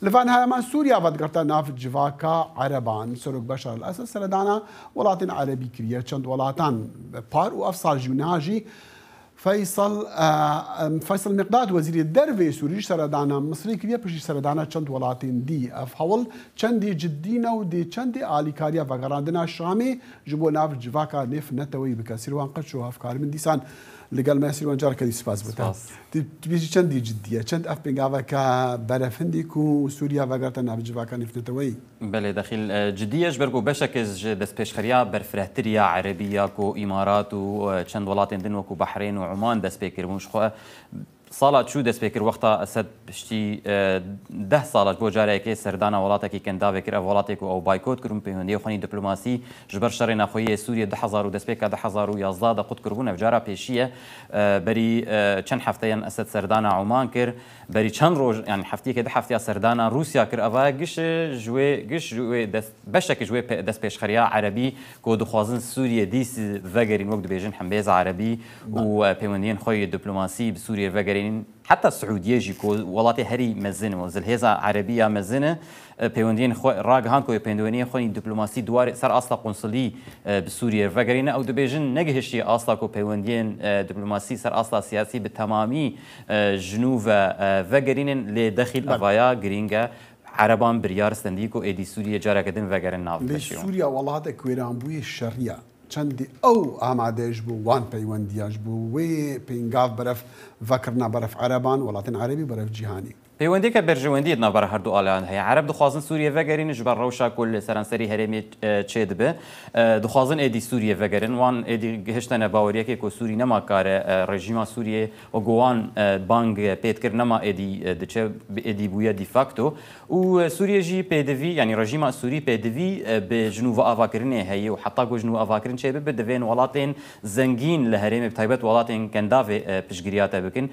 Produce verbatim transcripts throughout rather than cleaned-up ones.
Li van heyama Sûriya vedigirta nav civaka Ereban. Serok Beşar el Esed seredana welatên Erebî kiriye çend welatan par û ev sal jî û niha jî Feysel, e, em, Feysel Miqdad, wezîrê dervê Sûrî, ji seredana Misrê kiriye, piştî seredana çend welatên dî. Ev hewl çendê cidî ne û dê çendê alîkariya vegerandina Şamê ji bo nav civaka nêvneteweyî bike. Sîrwan Qeço, hevkarê min, dîsan li gel me. Sîrwan, careke dî spas bo te. Spas. Tu, tu bêjî çendî cidî ye? Çend ev pêngaveke berevhindê ku Sûriya vegerta nav civaka nêvneteweyî? Belê, dexîl, e, cidî ye, ji ber ku beşek ji destpêşxeriya berfirehtir ya Erebî ya ku Îmarat û, e, çend welatên din wekû Behrên û Oman dest pê kiribûn. Ji xwe sala çû dest pê kir, wexta Esed piştî, e, deh sala ji bo carekê serdana welatekî kendavê kir. Ev welatê ku ew baykot kiribûn, peywendiyê xwe yên diplomasî ji ber şerê nexweyî yê Sûriyê du hezar û destpêka du hezar û yazdeh de qut kiribûn. Ev cara pêşî ye. E, berî, e, çend hefteyan Esed serdana Oman kir. Berî çend roj, yani heftiyeke, du heftiya serdana Rûsya kir. Eva giş ji wê, giş ji wê dest, beşek ji wê pe-, destpêşxeriya Erebî ku dixwazin Sûriyê dîs vegerîn, wek dibêjin hembêza Erebî û, e, peywendiyên xwe yê diplomasî bi Sûriyê vegerînin. Heta Siûdiyê jî ku welatê herî mezin û zilhêza Erebî ya mezin e, e, peywendiyên xwe ragihand ku peywendiyên xwe yên diplomasî di warê ser asta qunsulî, e, bi Sûriyê vegerîne. Ew dibêjin negihiştiye asta ku peywendiyên, e, diplomasî ser asta siyasî bi temamî, e, ji nû ve, e, vegerînin, lê dexîl Belê. Evaya girîng e. Ereban biryar stendî ku êdî Sûriyê careke din vegerin nav Lê beşê wan. Sûriya welatek wêranbûyê şerî ye. Çendî ew amade ji bo wan peywendiya, ji bo wê pêngav berev vekirina berev Ereban, welatên Erebî, berev cîhanê. Peywendiyeke berjewendiyê di navbera her du aliyan heye. Ereb dixwazin Sûriyê vegerînin ji ber rewşa ku li seranserî herêmê, e, çêdibe. E, dixwazin êdî Sûriyê vegerin. Wan êdî gihiştene baweriyekê ku Sûrî nema kare, e, rejîma Sûriyê wekû wan, e, bang pê dikir nema êdî, e, diçe, bi êdî bûye de facto. Û, e, Sûriyê jî pêdivî, yanî rejîma Sûrî pêdivî, e, bi ji nû ve avakirinê heye û heta ku ji nû avakirin çêbibe, divên welatên zengîn li herêmê, bi taybet welatên kendavê, e, piştgiriya te bikin.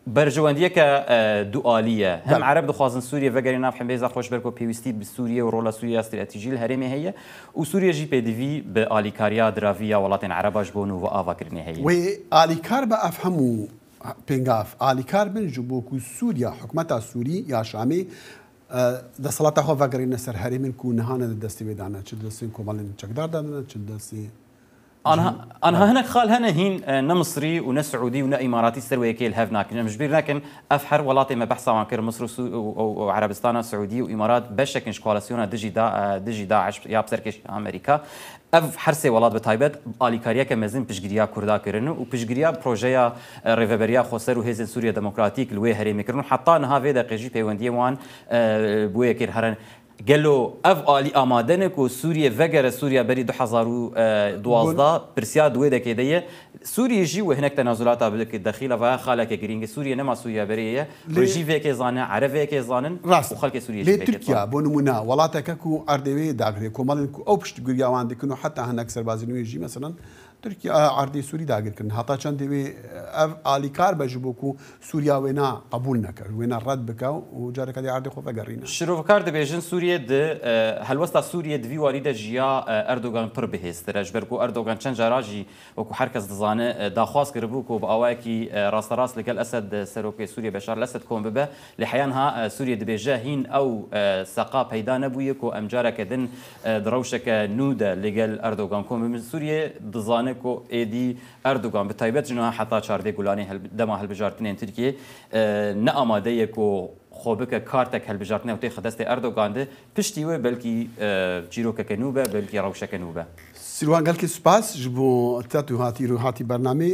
Berjewendiyeke, e, dualî ye. Hem Belê. Ereb dixwazin Sûriyê vegerîn nav hembêza xwe ji ber ku pêwîstî bi Sûriyê û rola Sûriyê ya stratejî li herêmê heye û Sûriyê jî pêdivî bi alîkariya diravî ya welatên Ereba ji bo nû ve avakirinê heye. Wê alîkar be ev hemû pêngav, alîkar bin ji bo ku Sûriya, hikûmeta Sûrî ya Şamê, e, desthilata xwe vegerîne ser herêmên ku niha ne di destê wê de ne, çi di destên komelên çekdar de ne, çi di destê Anha, anha hinek xal hene hîn, e, ne Misrî û ne Siûdî û ne Îmaratî ser wê yekê li hev nakin. Em ji bîr nekin, ev her welatê me behsa wan kir, Misir û Su-, û, û, û Erebistana Siûdî û Îmarat beşek in ji koalîsyona dijî Da-, e, dijî DAIŞ ya bi ser kêşa Amerîka. Ev her sê welat bi taybet alîkariyeke mezin piştgiriya Kurda kirin û piştgiriya projeya, e, Rêveberiya Xweser û Hêzên Sûriya Demokratîk li wê herêmê kirin û heta niha vê deqê jî peywendiyên wan, e, bi wê yekê herin. Gelo ev alî amade ne ku Sûriye vegere Sûriya berî du hezar û duwazdeh? Pirsyar di wê dekê de ye. Sûriye jî wê hinek tenazulata bide ki dexîla vaya xaleke girîng e. Sûriye nema Sûriya berê ye. Lê Wê jî vê yekê zane, Ereb vê yekê zanin Rast. Û xelkê Sûriye jî Lê vê yekê Tirkiye, zanin. Bo nimûne, welateke ku erdê wê dagirê, komelên ku ew piştgiriya wan dikin û heta hinek serbazên wê jî, meselan, Tirkiye, e, erdê Sûrî dagir kirin. Heta çendê wê, e, ev alîkar be ji bo ku Sûriya wêna qebûl neke, wêna red bike û careke dê erdê xwe vegerîne. Şirovkar dibêjin Sûriye di, e, helwesta Sûriye di vî warî de ji ya, e, Erdogan pir bihêztir e. Ji ber ku Erdogan çend cara jî, wekû her kes dizane, e, daxwaz kiribû ku bi awayekî, e, rasterast li gel Esed, e, serokê Sûriye Beşar el Esed kom bibe. Lê heya niha, e, Sûriye dibêje hîn ew, e, seqa peyda nebûye ku em careke din, e, di rewşeke nû de li gel Erdogan kom bibin. Sûriye dizane ku êdî Erdogan bi taybet ji niha heta çardê Gulanê hel-, dema hilbijartinên Tirkiyê, e, ne amade ye ku xwe bike kartek helbijartinê û têxe destê Erdogan de. Piştî wê belkî, e, çîrokeke nû be, belkî rewşeke nû be. Sîrwan, gelkî spas ji bo te tu hatî, hatî bernamê.